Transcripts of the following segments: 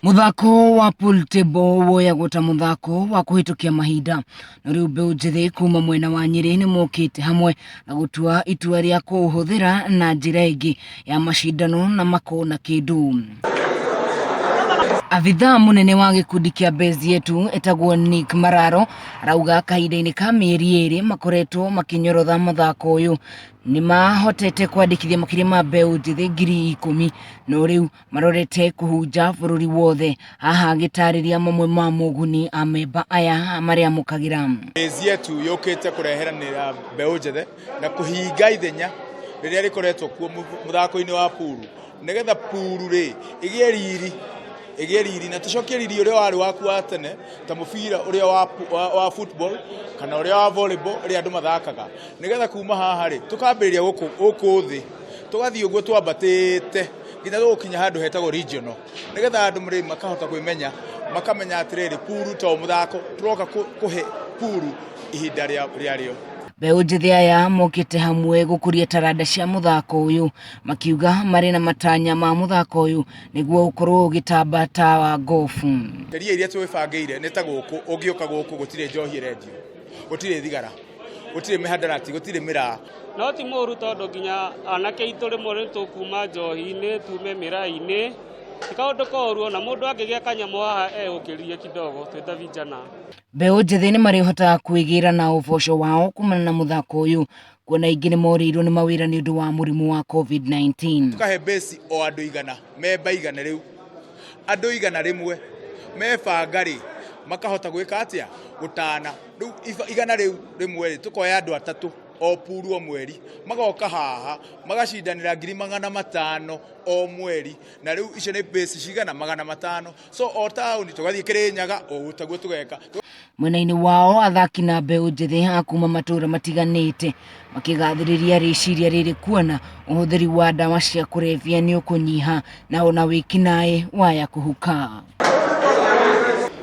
Mũthako wa pool table woyagwo ta mũthako wa kũhĩtũkia mahinda, no rĩu mbeũ njĩthĩ kuma mwena wa Nyĩrĩ nĩ mokĩte hamwe na gũtua itua rĩa kũũhũthĩra na njĩra ĩngĩ ya macindano na makona kĩndũ. Abithaa mũnene wa gĩkundi kĩa Base Yetu etagwo Nick Mararo arauga kahinda-inĩ ka mĩeri ĩrĩ makoretwo makĩnyorotha mũthako ũyũ nĩ mahotete kwandĩkithia makĩria ma mbeũ njĩthĩ 10,000 no rĩu marorete kũhunja bũrũri wothe. Haha agĩtarĩria mamwe ma moguni amemba aya marĩamũkagĩra. Base Yetu yũkĩte kũreheranĩra mbeũ njĩthĩ na kũhinga ithenya rĩrĩa rĩkoretwo kuo mũthako-inĩ wa puru nĩgetha puru rĩ ĩgĩe riri, ĩgĩe riri na tũcokie riri ũrĩa warĩ waku wa tene ta mũbira ũrĩa wa football kana ũrĩa wa volleyball ũrĩa andũ mathakaga nĩgetha kuma haha rĩ tũkambĩrĩria gũkũ gũkũ thĩ tũgathiĩ ũguo twambatĩte nginya tũgũkinya handũ hetagwo regional nĩgetha andũ rĩ makahota kwĩmenya makamenya atĩrĩrĩ puru to mũthako tũroka kũhe puru ihinda rĩarĩo. Mbeũ njĩthĩ aya mokĩte hamwe gũkũria taranda cia mũthako ũyũ makiuga marĩ na matanya ma mũthako ũyũ nĩguo ũkorwo ũgĩtamba ta wa gofu. Sheria iria twĩbangĩire nĩ ta gũkũ, ũngĩũka gũkũ gũtirĩ njohi ĩrendio, gũtirĩ thigara, gũtirĩ mĩhandarati, gũtirĩ mĩraa. No ti mũru tondũ nginya anake aitũ rĩmwe nĩ tũkuma njohi-inĩ tume mĩraa-inĩ, ti kaũndũ koru ona mũndũ angĩgĩa kanyamũ haha egũkĩrie kidogo twĩ ta vijana. Mbeũ njĩthĩ nĩ marĩhotaga kwĩgĩra na ũboco wao kumana na mũthako ũyũ kuona aingĩ nĩ morĩirwo nĩ mawĩra nĩ ũndũ wa mũrimũ wa COVID-19. Tũkahe base o andũ 100, memba 100 rĩu, andũ 100 mebanga rĩ, makahota gwĩka atĩa? Gũtana. Rĩu 100 rĩ, tũkoya andũ atatũ o puru o mweri, magoka haha, magacindanĩra 500,000 o mweri, na rĩu icio nĩ base cigana? 500. So o taũni tũgathiĩ Kĩrĩnyaga, ũũ taguo tũgeka. Mwena-inĩ wao athaki na mbeũ njĩthĩ a kuma matũũra matiganĩte makĩgathĩrĩria rĩciria rĩrĩ kuona ũhũthĩri wa ndawa cia kũrebia nĩ ũkũnyiha na ona wĩkinaĩ waya kũhuka.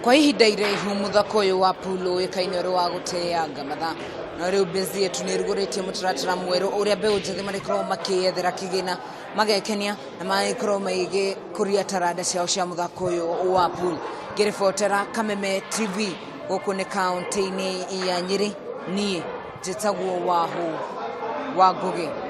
Kwa ihinda iraihu mũthako ũyũ wa pool ũĩkaine ũrĩ wa gũteanga mathaa, no rĩu Base Yetu nĩ ĩrugũrĩtie mũtaratara mwerũ ũrĩa mbeũ njĩthĩ marĩkoragwo makĩyethera kĩgĩna, magekenia na magĩkorwo magĩkũria taranda ciao cia mũthako ũyũ wa pool. Ngĩribotera Kameme TV gũkũ nĩ kaũntĩ-inĩ ya Nyĩrĩ, niĩ njĩtagwo Wahũ wa Ngũgĩ.